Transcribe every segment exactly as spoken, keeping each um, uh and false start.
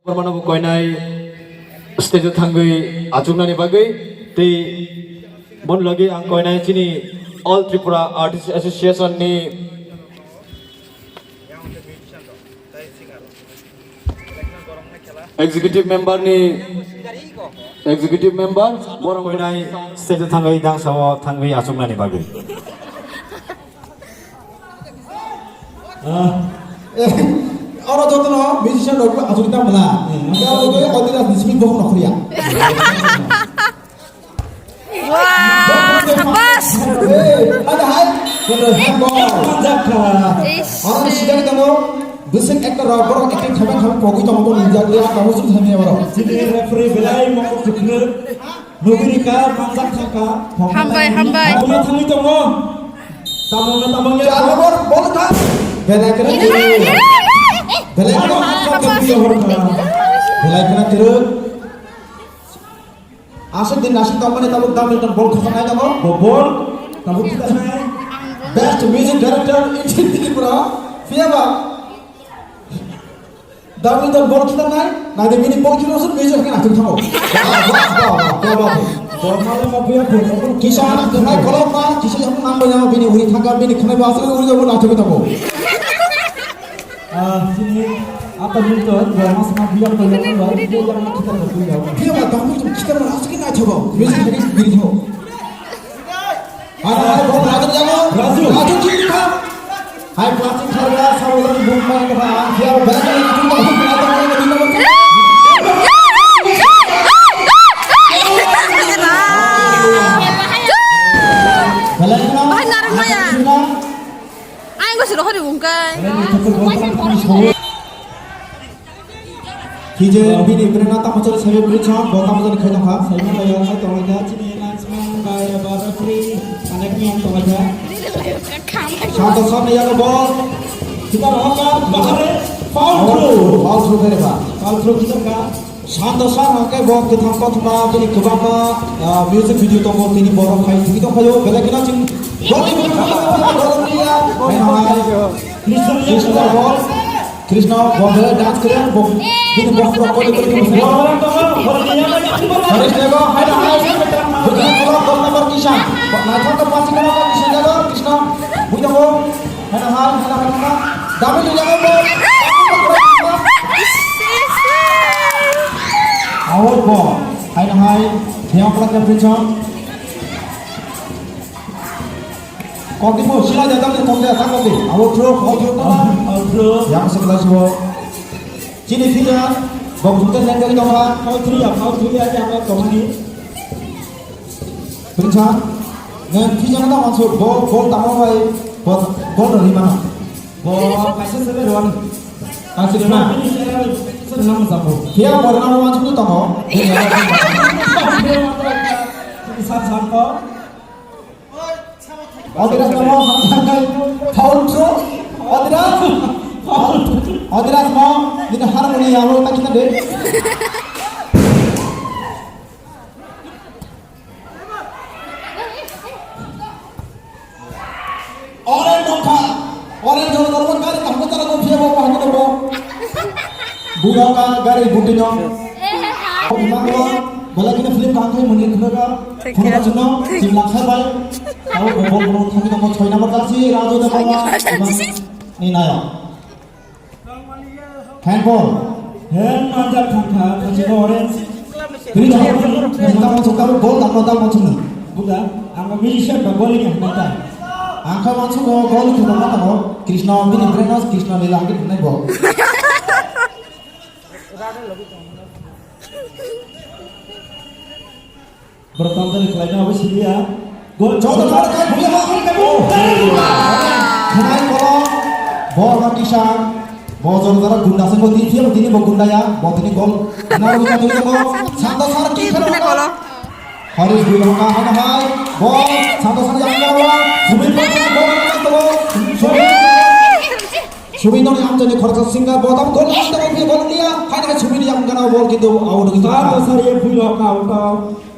Bormano bo koinai stage o thangwi achuknani bagwi tei bon logi ang koinai chini All Tripura Artists Association ni executive member ni executive member borok koinai stage o thangwi dangsa o thangwi achuknani bagwi. Ah, eh, oro jotono musician rok achukgwi tang bwla. Hmm. Abo khe Odira ni simi bohok nokhorya. Wah, bas. Eh, ada hai. Kendo hembo. Ish. Oro ni sidang tongo. Bising actor rok borok acting khabai khabai pogwi tongo bo nungjak ya kamu sum thani oro. Sini referee belai mokok chuknuk. Nugurika manjak thangka. Hambai, hambai. Hambai thangwi tongo. Tamo na tamo ya. Chalo bor bol kha. Belai kena tiru. Belai kena tiru. Belai kena tiru. Asik din nasik tongmani tabuk dam minton bol khosongnai tongo. Bo bol. Tabuk kita nai. Best music director in Tripura. Phiya ba. Dam minton bol khita nai, nai de bini bol khita sut meja kena thung thango. Wah, wah, wah, wah, wah, wah. Bol male ma buya bol. Kisa nai kolok ma, kisa yang nang banya bini uri thangka bini khnai ba asli uri jabo na thung thango. Ah, sini apa minton, bol mas ma buya bol, bol, bol, dia yang nak kita buya. Dia mah dam minton khita nai asli nai thango. Meja kena bini thango. Hai, hai, bol Raju jago. Raju. Raju chini kha. Hai, plastic kharga, sabodan bumpai kha. Dia bol Raju chini kha. Belai kena. Bahai narang maya. Belai kena. Ai, gosiro hori bungkai. Belai kena. Kije bini brena tamo chari sabi bini chong, bo tamo chari khai tongkha. Saimano yang khai tongkha, chini announcement by the referee, connect me ang tongkha. Santo Sar ni yago bol. Kita rohaka, bahare, foul through. Foul through kare ba. Foul through kita ka. Santo Sar hake bo ketham kothoma bini kwbangma, ah, music video tongo, bini borok khai thwi tongkhayo, belai kheno chwng bol ni bini khana bol ni ya. Krishna, Krishna bol. Krishna, bo belai dance kore, bo bini bok pura kole kole bini. Harish jago, hai na hai. Bini bok dol number Kishan. Naithok ke pasi kono Kishan jago, Krishna. Bui jago, hai na hai, hai na hai na. Dabi tu jago bo. Out ball. Hai na hai. Yang pula ke Krishna. Kokdipo, sila jatang ni kokde, tak kokdi. Out throw, out throw, out throw. Yang sebelah suo. Chini fija, bok bukte neng kari tongkha. Out throw ya, out throw ya, ya, out throw ni. Prinsa, neng fija na tamo so, bol, bol tamo bai, bol, bol ri mana. Bol kaisa sebe ruan. Kaisa ruan. Sebe nama sabo. Kia bol nama wan sudu tamo. Sar sar ko. Adidas mo, foul throw. Adidas. Adidas mo, nini harmoni alo takina de. Orange nokha. Orange jor jor mon gari kaham tara ko phiya bo kaham ko bo. Buya ka gari buti no. Imang ko, bala kini film kaham khai muni khuna ka. Khuna ka jino, jim lakha bai. Tao bol bol thaki tamo choi number jersey, Raju da mama. Ni naya. Handball. Hand manjak thangkha, thangsi orange. Bini jahor, tamo chok tamo bol tamo tamo chok. Buda, ang musician ba bowling yang nata. Angka mansu ko gol kheba mata ko, Krishna bini brenos, Krishna lila angkit nai bo. Borok tamjani khlaina abo siliya. Gol joto joto kai bhuya ma kori kabu. Khnai kolo. Bo no kisa. Bo jor jara gunda se bo tini bo tini bo gunda ya. Bo tini gol. Na ro jani ko. Santa sar ki khana kolo. Haris bui hanga hana hai. Bo santa sar yang ko. Sumit pa ko. Sumit no yang jani khorsa singa bo tam gol. Gol niya. Hai hai sumit yang kana bol kintu out. Santa sar ye bui hanga out.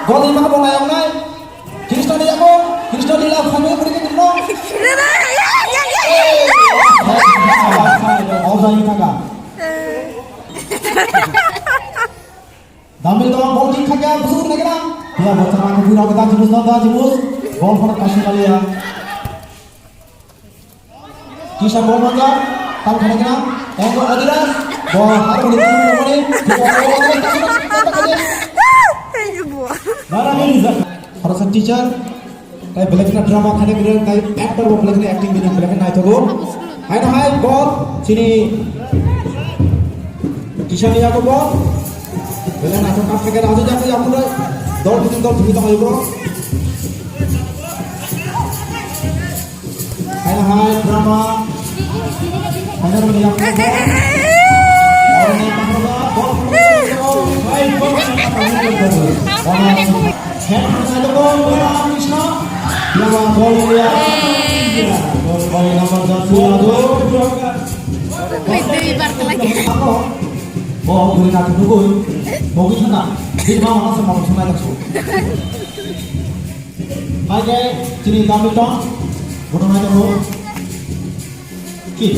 Gol lima bo nayang nai. Krishna ni yago, Krishna lila khamya beri ke dino. Offside ni thaka. Dambil tong bol kick khaikha, busuk naikha. Ya, bol chama ko pura kita jibus, no, da jibus. Bol phone kasih kali ya. Kisa bol manja, tam khana kena, tengko Adidas, bol har bol itu bol bol. Nara ini zak. Khoroksa teacher, tai belai khna drama khana kena, tai actor bo belai khna acting bini belai khna naithogo. Hai no hai bol, sini kisa ni yago bol, belai naithok kap khaikha, raju jak ya pura, dol bisin dol thumi tong ayo bro. Hai hai drama. Hai drama ni yang. Bo bwrwi naithok nugwi, bo wngkha na, bini mama no se motom sanai daksu. Hai khe chini Dambil tong, bono nai tongo. Ki?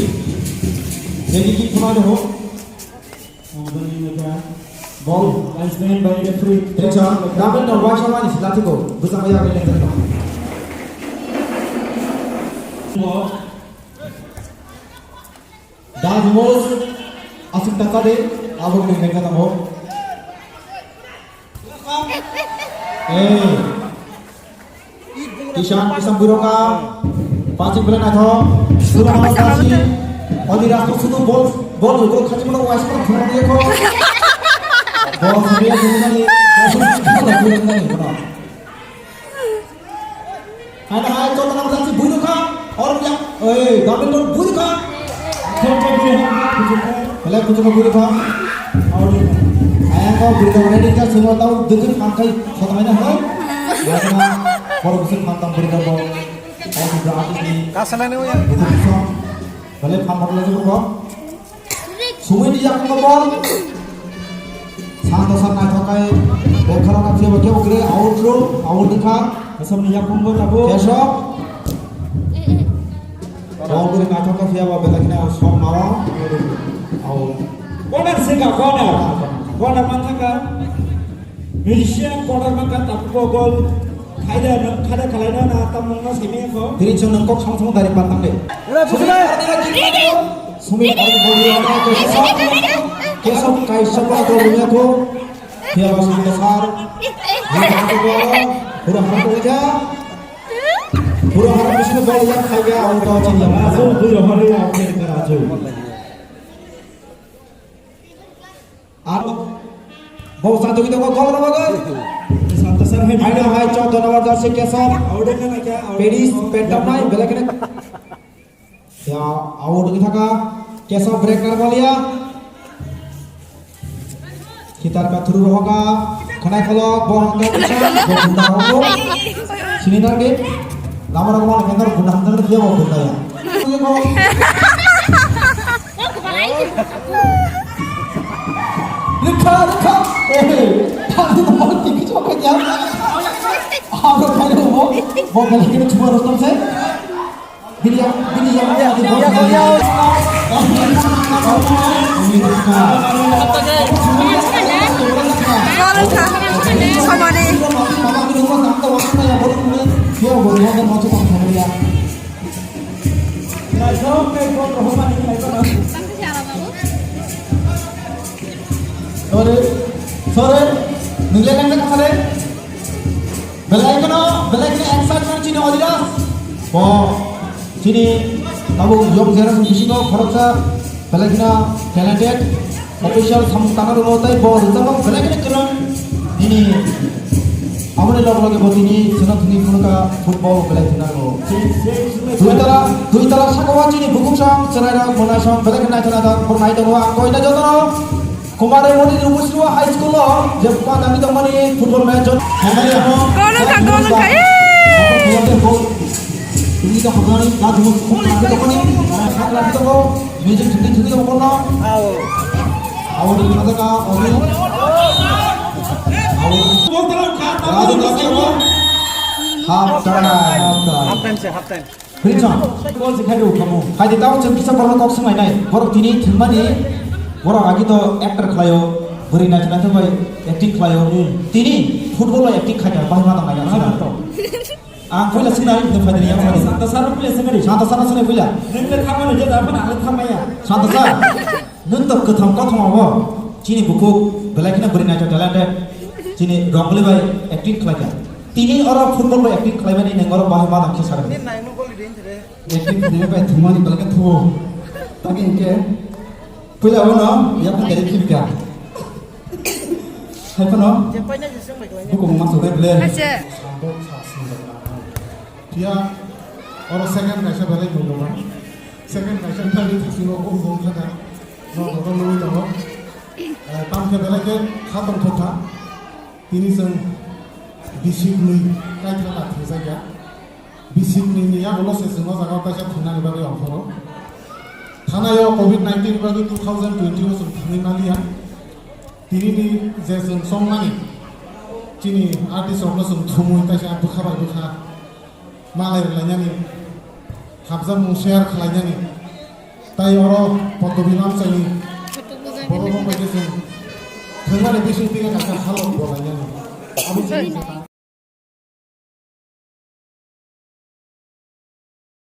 Jegi ki phunai tongo? Bol. Linesman by referee. Treksa, Dambil tong waisa mani sila thiko, bwsang ya bini tong. Dajmos aswk taka de, abo ni mengka tamo. Eh. Kisan, kisan buroka. Pachik bela naitho. Sula ma pasi. Odi rasto sudu bol, bol, bol, khaji mana wais mana phone dia ko. Bol, dia ko. Hai, hai, joto nang jati bui nukha. Or ya, oi, Dambil tong bui nukha. Joto bui nukha, bui nukha. Belai kuchuk bui nukha. Ayang ko bui nukha, ready ka semua tahu, dukun angkai, kota mana, ha? Ya, na, kalau bisa mantap bui nukha, bo. Oh, sudah habis nih. Kasalan ni, ya. Dukun bisa. Belai phan botol aja, bro. Sumui ni yakung bol. Santo san naithok khai. Bokhara na phiya ba kebo gre out ro, out ni kha. Kesom ni yakung bo tabo. Kesom. Bol gre naithok khai phiya ba belai khna som maro. Out. Corner sika, corner. Corner man thaka. Musician corner man ka tapu gol. Khaida, khaida khalaina na tamung na simi ko. Tini chong nang kok song song dari pantang de. Sumi ari bodi ana ko kesok. Kesok kai sapa ko dunia ko. Dia bas ko sar. Pura hara ko ja. Pura hara ko sini bol ya khai ya auto chin ya. Asu pura hara ya khai ya asu. Aro bo sa jogi tongo gol rw bagwi. Santo sar hai. Hai hai chok dono war jasi kesok. Aude kana kya? Pedis petam nai belai khna. Ya, out wngwi thaka. Kesok break nar balia. Khitar ka thuru rohoka. Khanai kholok bo hangka kisa. Bo bunda hoko. Sini nar ge. Lama rok mana kendor bunda hangka dia bo bunda ya. Rikha, rikha. Eh, tadi mau tinggi coba ya. Aro kaya mau, mau balik ke cuma rostom se. Bini yang, bini yang dia di bawah. Samani. Sorry, sorry, nunglekan ka kare. Belai kheno, belai kheno excitement chini Adidas. Bo chini abo young generation bisingo khoroksa belai kheno talented, official samung tangna rwno tei bo rwchapmung belai kheno kwrwng. Nini aboni loge loge bo tini chwngno thwngwi phunukha football belai kheno rwno. Dui tala, dui tala sakao chini bukuksong, chwrairok, mwnaisong belai kheno naithok naithok phunuknai tongo ang koina jotono. Kumare Modi University High School o je pha nami tongmani football match on. Gol wngkha, gol wngkha, eh! Ini to khobani, na jumo khub nami tongmani, na khak nami tongo, music thwngwi thwngwi tongo kono. Awo. Awo ni khaja ka, awo. Awo. Raju Dash tongo. Half time. Half time. Half time se, half time. Rinchon. Bol se khai rw kamo. Khai de tao chwng kisa borok kok swmai nai. Borok tini thwngmani Borok agi to actor khlaio, bwrwi naithok naithok bai acting khlaio. Hmm. Tini football bai acting khaikha, bahai ma tong nai ang sina. Ang puila sina ri phai ni yang phai. Santa sir puila sina ri. Santa sir sina puila. Nang le thangma ni jada apa nang le thangma ya. Santa sir. Nwng to kwtham kothoma bo. Chini bukhuk belai kheno bwrwi naithok talented. Chini Rongli bai acting khlaikha. Tini oro football bai acting khlaimani nang oro bahai ma tong khe sakha. Acting khlaimani bai thumani belai khe thuo. Tagi hingke. Puila wano, ya pun dari khibika. Hai pano. Buku mama sobai bele. Ache. Sandok sa sindok na. Pia, oro second kaisa belai mung dong. Second kaisa thani thasi no um bong kha. No, no, no, no, no. Eh, tam ke belai ke khatong thokha. Tini chwng bisik nwi kaitha ta thwngjakya. Bisik nwi ni yagulo se chwng o jaga o kaisa thwngnani bagwi ongkhoro. Thanaio covid nineteen ni bagwi two thousand twenty o chwng thangwi maliya. Tini ni je chwng chongmani chini artist rokno chwng thumwi kaisa bwkha bai bwkha malai rwlainani, habjakmung share khlainani, tai oro Poddobi Lamchaini borok rok bai khe chwng thwngmani bising twi kaisa halok bo lainani. Abo chini